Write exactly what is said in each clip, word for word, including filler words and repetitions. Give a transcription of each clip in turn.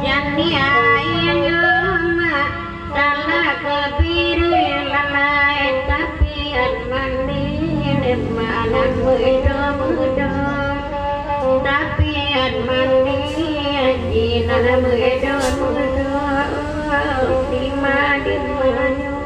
Jan di aia nyo mak, talak ka biru lalai, tapian mandi, mak nan mudo-mudo. Tapian mandi, aji nan mudo-mudo, dima-dimanyo.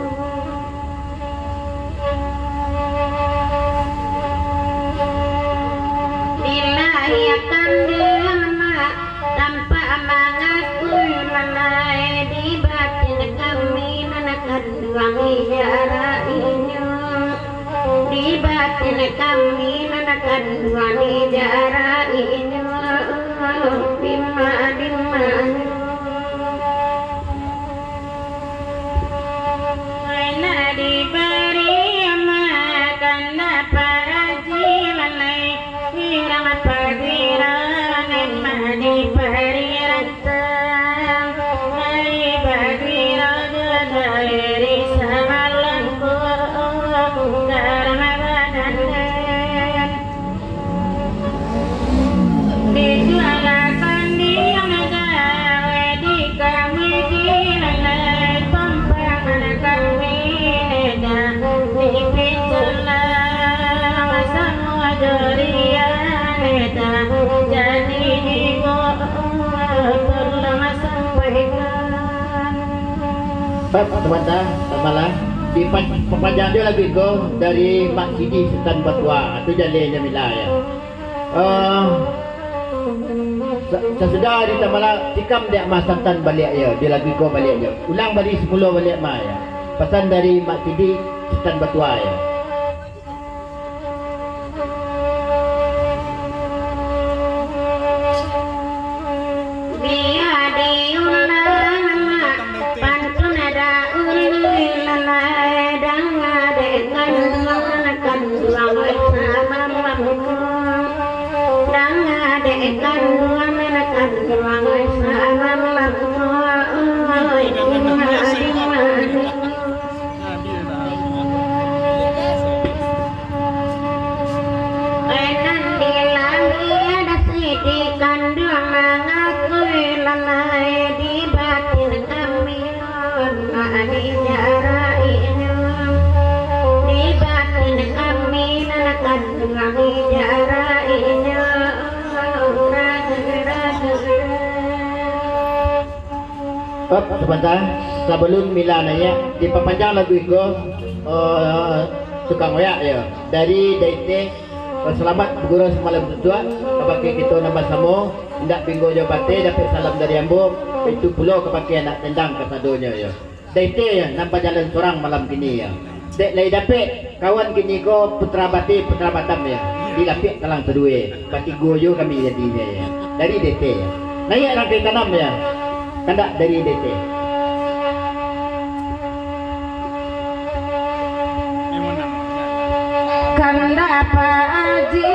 Dilahiakan di amak, tampak mangakui lalai, di batin kami nan kanduang jarak inyo. Di batin kami nan kanduang jarak inyo, dima-dimanyo. Nak dibari makan, nak paraji lalai, hirang pagiran, nak dibari rantang, dibari raja dari samalam ko, garang badan. Dijual kambing dah, di kami dilalai, tumpang kambing dah, dipinjam lah samo durian dah, jadi dibawa pulang sampaikan. Bab sabanta, Tamalah, dipa-, papanjang jo lagu iko dari Mak Sidi Sutan Batua, tu jaleh nyo mila, yo. Eh, sa-, sasudah di Tamalah, tikam dek Mak Santan baliak, yo, di lagu iko baliak, yo. Ulang bari samulo baliak, Mak, yo. Pasan dari Mak Sidi Sutan Batua, yo. Bia diulang, pantun daulu lalai, danga dek kanduang, kanduang samalam ko. Danga dek kanduang, kanduang samalam ko. Oi, dima, dima, dima. Enan di langik, ado Sidi kanduang mangakui lalai, di batin kami mak dijarak inyo. Di batin kami nan kanduang dijarak inyo. Op, sabanta, sabalun mila naiak, dipapanjang lagu iko, eh, tukang oyak, yo. Dari Daite, eh, salamat bagurau samalam suntuak, kabake kito nan basamo, indak binggo jo bateh, dapek salam dari ambo, itu pulo kabake anak tendang kasadonyo, yo. Daite, yo, nan bajalan surang malam kini, yo. Dek lai dapek kawan kini ko, putra Batam, putra Batam, yo. Di lapiak talang sadue, batigo jo kami jadinyo, yo. Dari Daite, yo. Naiak rangkai tanam, yo. Kandak dari Daite. Kandak Pak Haji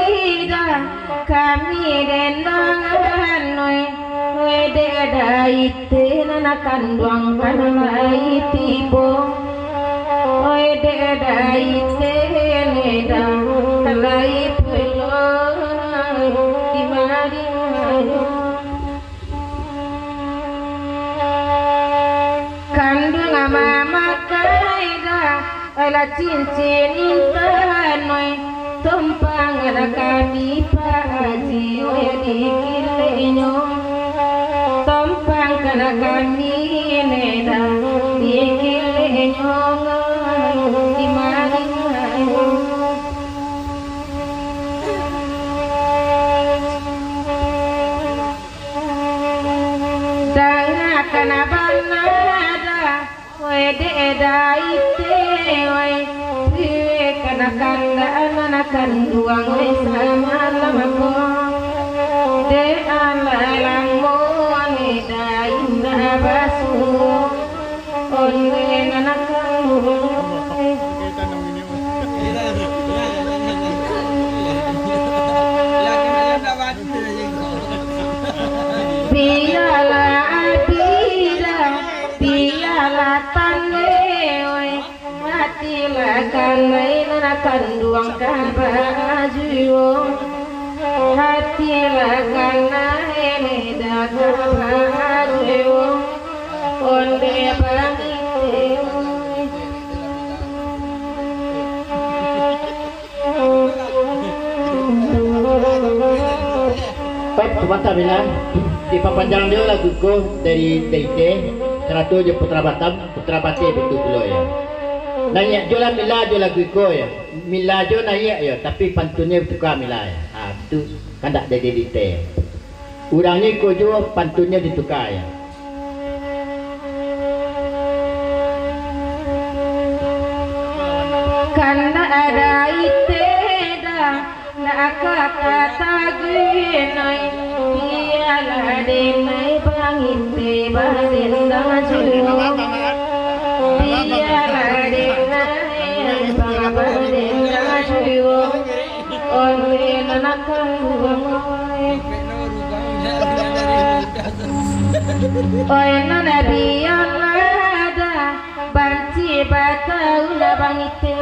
dah, kami dendang anoi, wede dai Teh nan kanduang kan lai tibo, oi dek dai teh neda, kan lai pulo di mari-mari. Kanduang mamakai dah, alah cincin intan, oi. Tompang anak kami Pak Haji, oi, di kilenyo. Tompang anak kami Neda, di kilenyo, di mari-mari. Dangakan bana dah. Wai dek dai teh wai, wai kanakandaan anak kanduang wai samalam ko. Dek alah lamo wai dai indak basuo, ondeh anak kanduang wai. Bialah abih dah, bialah tandai, wai. Matilah kanai nan kanduang ka bajuo. Hati lah kanai ni dah kabahagiaan. Onde bangih. Pep, sabanta, Mila. Dipapanjang jo lagu ko dari Daite, sarato jo Putra Batam, Putra Patih, batua pulo, yo. Naiak jo lah Mila jo lagu ko, yo. Mila jo naiak, yo, tapi pantunnyo batuka, Mila, yo. Ha, tu kandak dari Daite. Urangnyo iko juo, pantunnyo dituka, yo. Kandak ado ite dah, nak ka kata genai, bialah denai bangite badendang juo. Bialah denai bangite badendang juo. Onde nan akan luwai. Oi nan bialah dah, banci bataun bangite.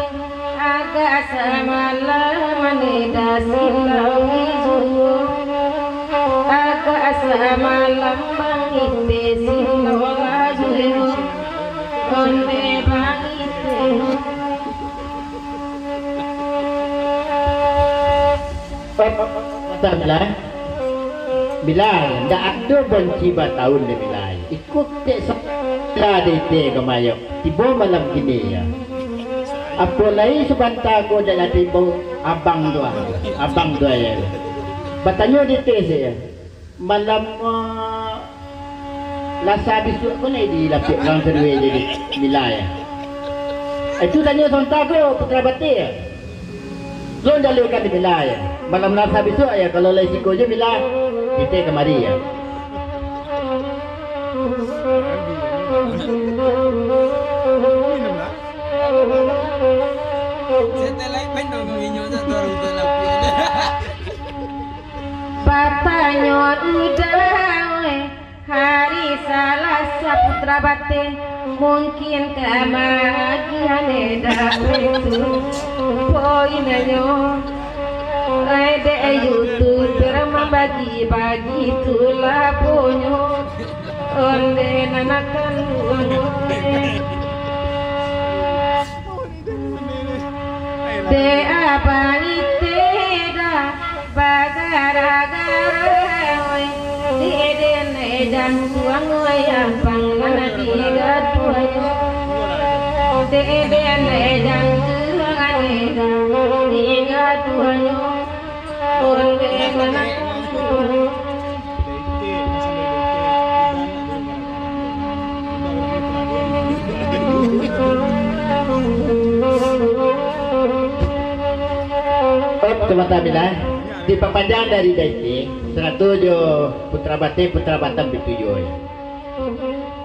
Agak samalam ane dah silau juo. Agak samalam bangite silau juo. Onde bangite. Sabanta, Mila. Mila, ndak ado banci bataun dek Mila. Iko kek sabanta dek ite ka mayok. Tibo malam kini, yo. Apo lai sabanta ko dak lah tibo abang tu, ah. Abang tu, yo. Batanyo dek ite se, yo. Malam, eh, Lasa bisuak ko lai dilapiak urang sadonyo jadi Mila, yo. Itu tanyo sabanta ko, Putra Patih, yo. Lo jalekan di Mila, yo. Malam Lasa bisuak, yo, kalau lai siko jo Mila, kito kamari, yo. Satellite main dong, minyo satu orang tu lapiak. Batanyo udah, weh, hari Salasa Putra Patih, mungkin ka maagiah dak itu poinnyo. Ai dek youtuber mambagi-bagi tu laponyo, onde nan akan luwai. Dek abang ite dah bagara-gara, oi. Dek den ejang tuang, oi, ampang nan digaduahnyo. Dek den ejang tuang, ejang digaduahnyo. Pep, sabanta, Mila. Dipapanjang dari Daite, sarato jo Putra Patih, Putra Batam, bitujuah.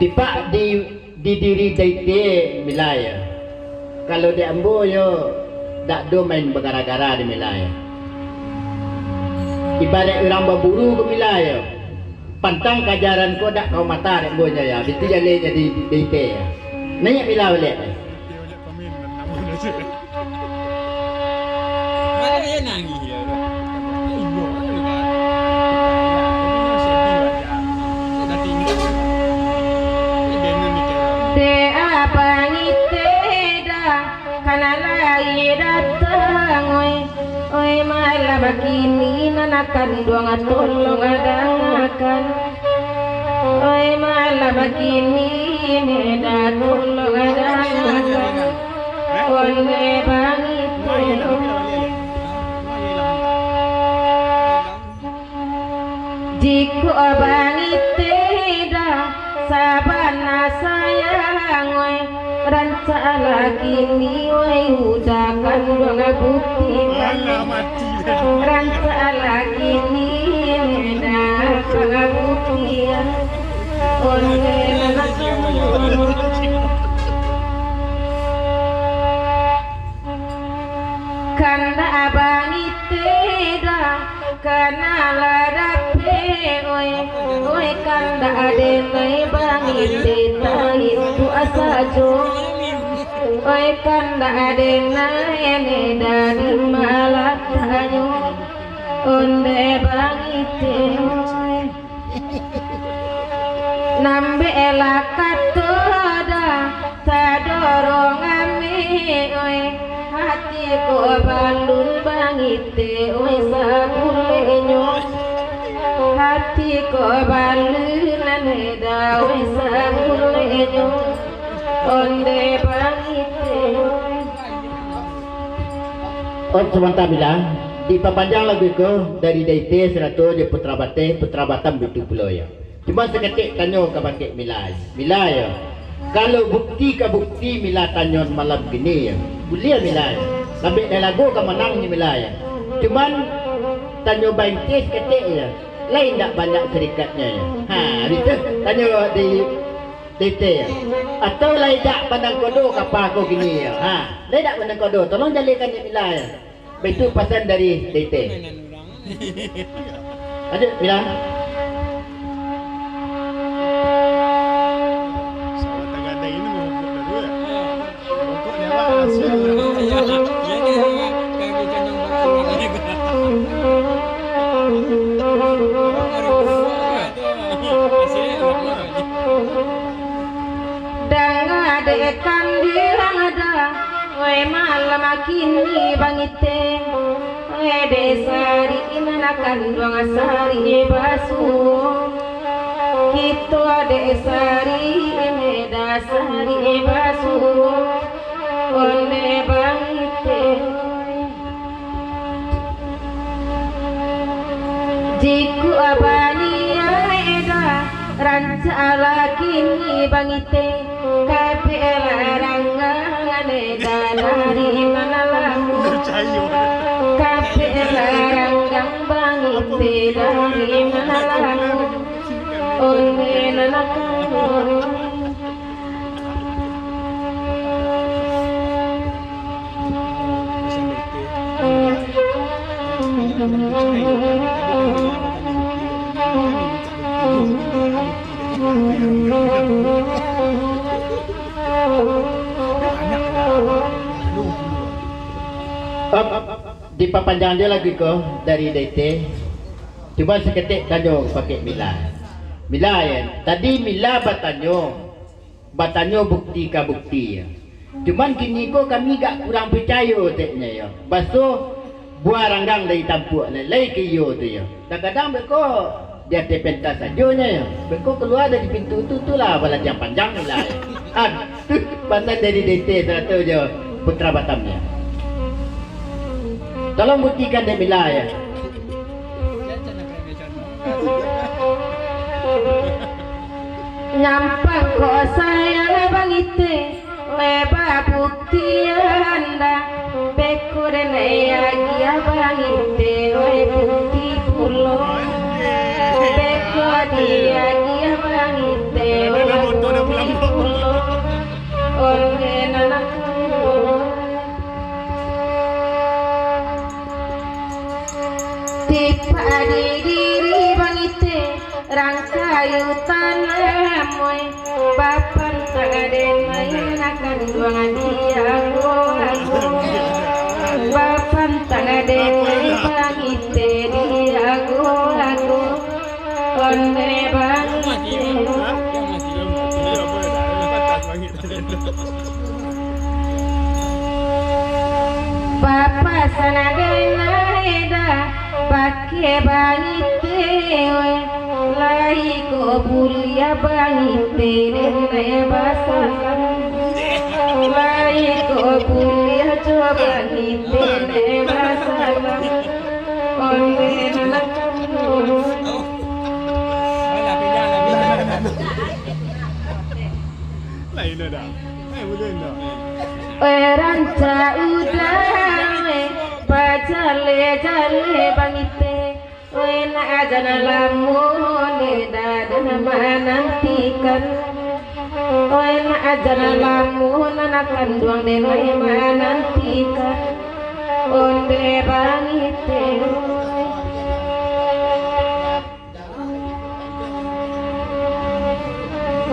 Tipak di Di diri Daite, Mila, yo. Kalau di ambo, yo, dak do main bagara-gara di Mila, yo. Ibaraik urang baburu ko, Mila, yo. Pantang kajaran ko dak kau mata dek ambo nyo, yo. Bitu jaleh jadi Daite, yo. Naiak Mila baliak, yo. Malah dia nangis dia tu. Iyo, kan? Sedih aja. Dah tinggal. Dia ni mikir. Dek abang ite dah, kana lai datang, oi. Oi, malam kini nan akan duang tolong dangakan. Oi, malam kini ni dah tolong dangakan. Onde bangih. Jikok bangih tidak sabana sayang, weh, rancak lah kini, weh, udah kanduang buktikan. Rancak lah kini, dah buktikan. Onde kandak bangih tidak. Kana lah dapek, oi, oi, kandak adenai bangih dek tarik tu asa jo. Oi, kandak adenai ne dari malah tanyo. Onde bangite, nambeklah kato da, tadorong ame, oi. Hati ko balun bangite, oi, sabuleknyo. Hati ko balun ane da, oi, sabuleknyo. Onde bangite, oi. Oh, sabanta, Mila. Dipapanjang lagu ko dari Daite sarato jo Putra Bateh, Putra Batam bitu pulo, yo. Cuma saketek tanyo ka bakeh Mila. Mila, yo. Kalau bukti ka bukti Mila tanyo malam kini, yo. Buliah Mila, yo. Lambek dalago ka manang ni Mila, yo. Cuman tanyo bainte saketek, yo. Lai indak banyak sarikatnyo, yo. Ha, bitu tanyo di Daite, yo. Atau lai dak pandang kodo kapa ko kini, yo. Ha, lai dak pandang kodo. Tolong jalekan ni Mila, yo. Baitu pasan dari Daite. Lanjut, Mila. Danga dek kandiang da, wai malam kini bangite. Wai dek sari nan kanduang sari basuo. Kito dek sari, eme da sari basuo. Onde bangite. Jikok baniaik da, rancaklah kini bangite. Kapeklah ranggang ane da dari nan lamo. Kapeklah ranggang bangite dari nan lamo. Onde nan lamo. Dipapanjang jo lagu ko dari Daite. Cubo saketek tanyo bakeh Mila. Mila, yo. Tadi Mila batanyo, batanyo bukti ka bukti, yo. Cuman kini ko kami agak kurang picayo, teknyo, yo. Baso buah ranggang dari tampuak lai, lai ka iyo tu, yo. Kadang-kadang beko di ateh pentas sajo nyo, yo. Beko kalua dari pintu tu, tu lah baladiang panjang lah, yo. Ah, tu pasan dari Daite sarato jo Putra Batam, yo. Tolong buktikan dek Mila, yo. Nyampang kok sayang bangite, wai babuktian da. Beko den agiah bangite, wai bukti pulo. Beko diagiah bangite, wai bukti pulo. Oleh nan aku Tipak di diri bangite, rangkayu tanam, oi. Bapantang den anak kanduang di ago-ago. Bapantang den bangite di ago-ago. Onde bangite. Papasan den aek da, bakeh bangite, oi. Lai ko buliah bangite den aek basalam. Lai ko buliah jo bangite den aek basalam. Onde nan Lain dah. Eh, boleh dah. Eh, rancak udah, eh, bajale-jale bangite. Oi, nak aja nan lamo, ne dadah manantikan. Oi, nak aja nan lamo, nan kanduang ne manantikan. Onde bangite.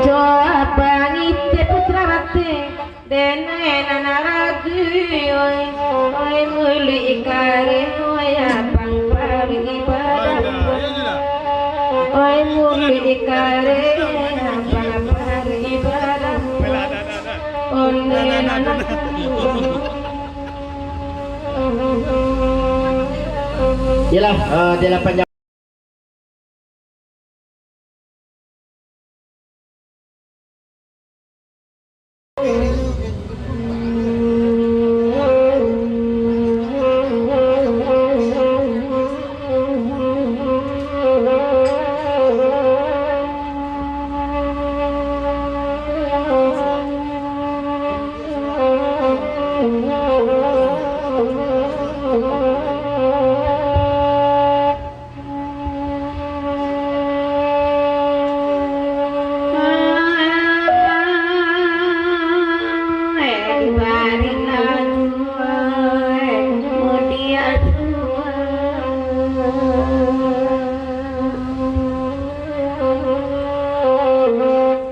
Jo abang ite putra bate, denai nan ragu, oi, oi, muluik kareh, oi, abang Oi, murid kareh, ampang-ampang ibadah. Onde nan Iyalah, eh, dia lapan jam.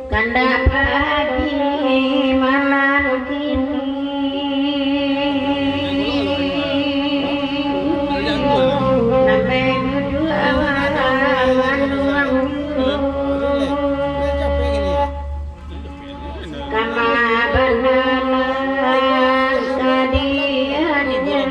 Kandak pagi malam kini, sampai duduak malam manuang. Kama banalah kadiannya.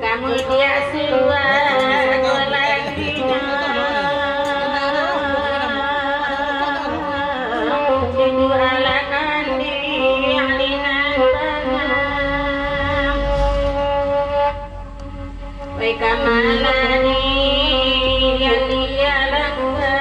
Kamudian suruah lagi, suruah alangan di alinan tanah. Wai kamana ni, yang dia lakukan?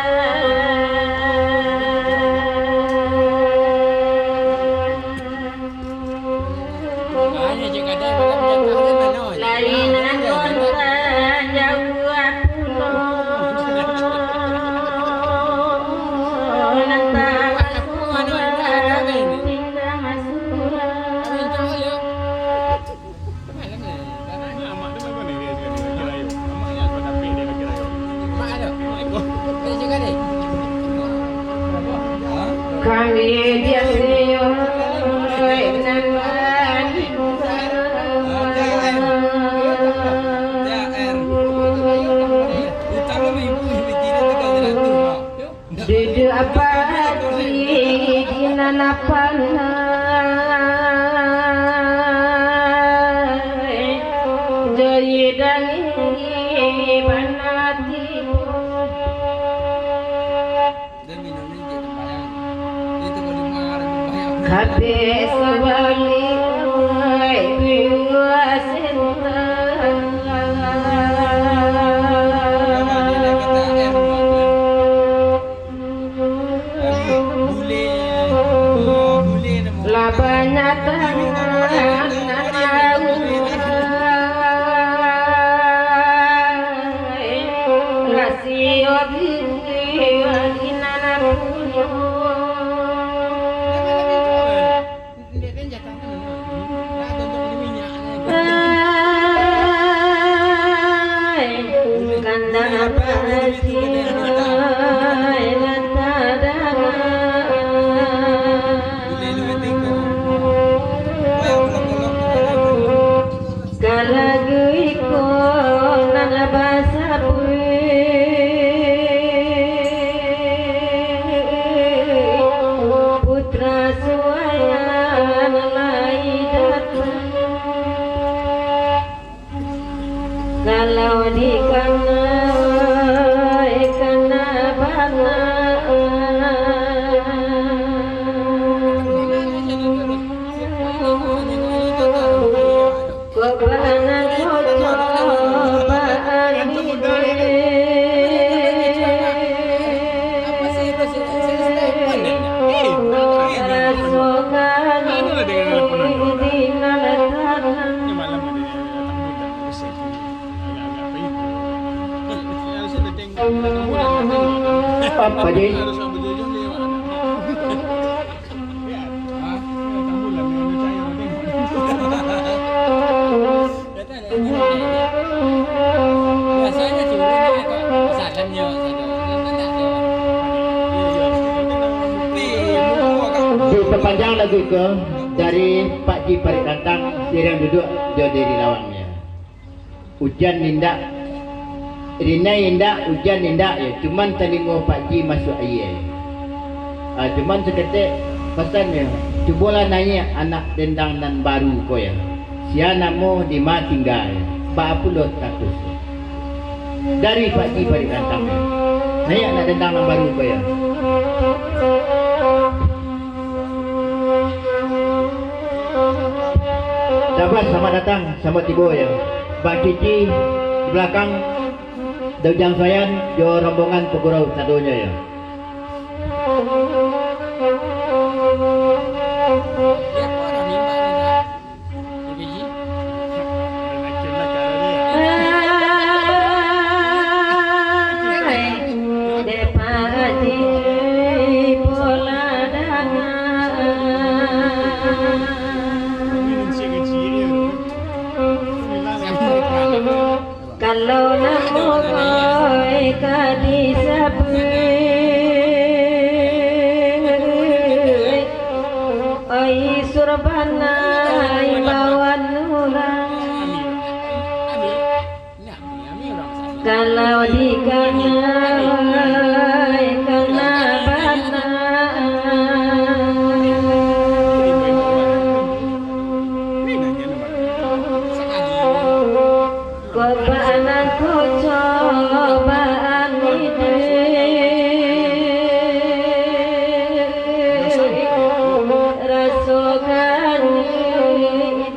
Lainan kontan jauah pulo, nan takuah tingga masuak. Kami diasiyo nan mani. Duduak pagi di nan apan, jai dangi bana tibo. Kabeh sabalik dua sentang. Lah banyak tangan nan lah siok bini nan punyo. Ji. Dipapanjang lagu ko dari Pak Ji Parik Rantang, siriang duduak jo diri lawannyo. Ujan indak, rinai indak, ujan indak, yo, cuman talingo Pak Ji masuak aia. Ah, cuman saketek pasannyo, cubolah naiak anak dendang nan baru ko, yo. Sia namo, dima tingga, yo. Baa pulo status, yo. Dari Pak Ji Parik Rantang, yo. Naiak anak dendang nan baru ko, yo. Syabas, selamat datang, selamat tibo, yo. Bang Cici di balakang, Daujang Suayan jo rombongan pagurau sadonyo, yo. Kalau namo koi ka disabuik, oi, surbanai lawan urang. Kalau dikanai, kana bana. Kobana ko cobaan iduik, raso kani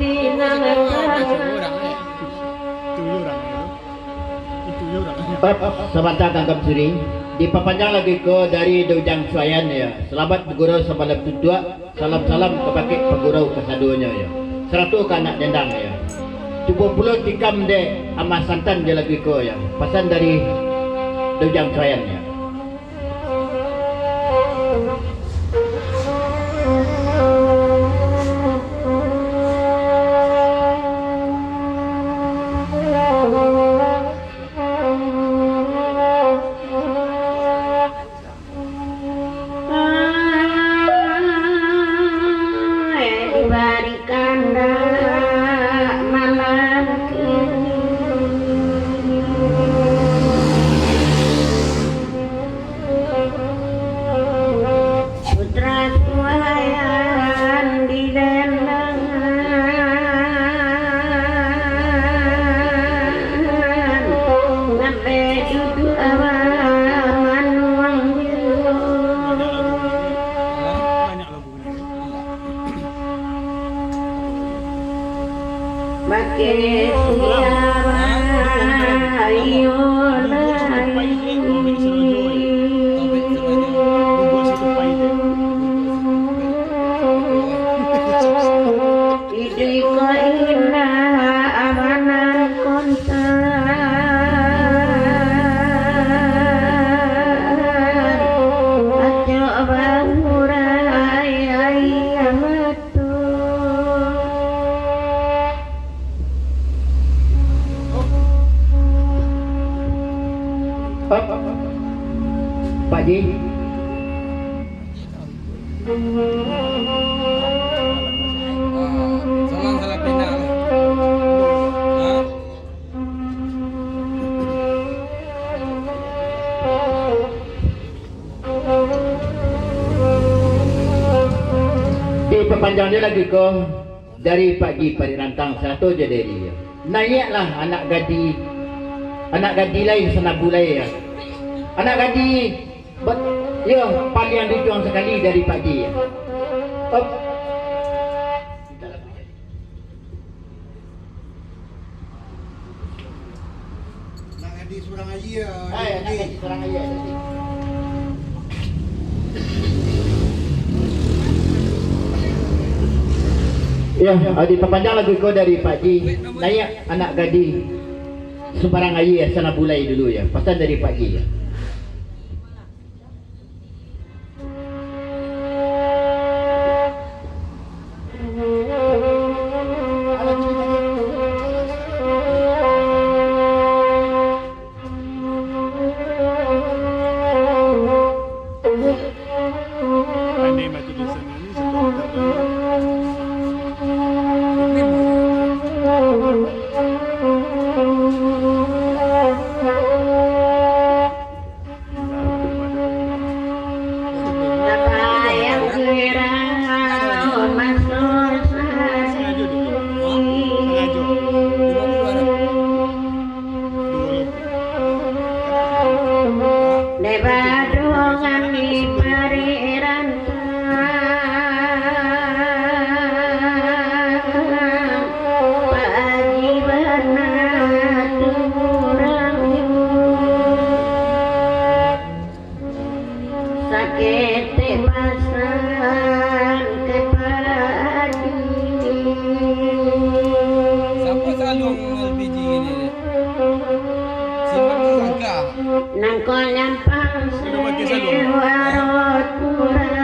di nan tangah. Op, sabanta Kang Kamsuri, dipapanjang lagu ko dari Daujang Suayan, yo. Salamat bagurau samalam tuntuak. Salam-salam kabake pagurau kasadonyo, yo. Sarato ka anak dendang, yo. Cubo pulo tikam dek Amah Santan jo lagu ko, yo. Pasan dari Daujang Suayan, yo. Bari kandak malam kini, putra suayan di dendangan, nambah duduak awak manuang jelo. Makin siapa iyo lai. Iduik ko indak abanan kontan, acok bahurai ai amat. Pak Ji. Dipapanjang jo lagu ko dari Pak Ji Parik Rantang sarato jo dari, naiaklah anak gadih, anak gadih lai sanabulai, yo. Anak gadih, yo, paliang duduang sakali dari Pak Ji, yo. Op. Nak gadih surang aia, eh, nak gadih surang aia, gadih. Yo, ah, dipapanjang lagu ko dari Pak Ji, naiak anak gadih sumbarang aia sanabulai dulu, yo. Pasan dari Pak Ji, yo. Dek badoa kami parirantang, Pak Haji bana tu urang. Saketek pasan ka Pak Haji. Siapa saluang L P G ini, Dek? Simpan tu sangka. Nangko nyampang sewaro kurang.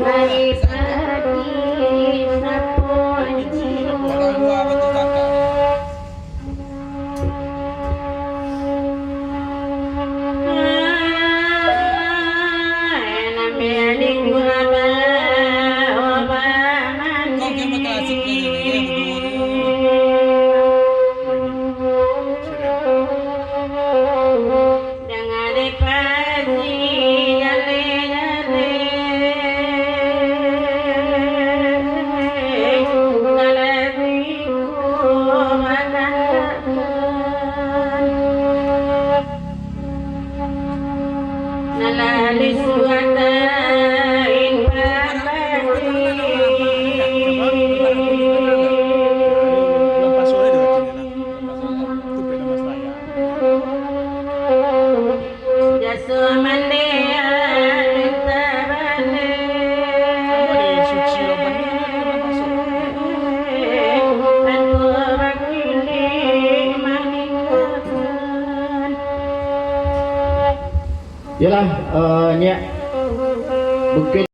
Bagi Pak Haji sapo. Orang dua apa tu sangka? Iyolah, eh, nyiak. Mungkin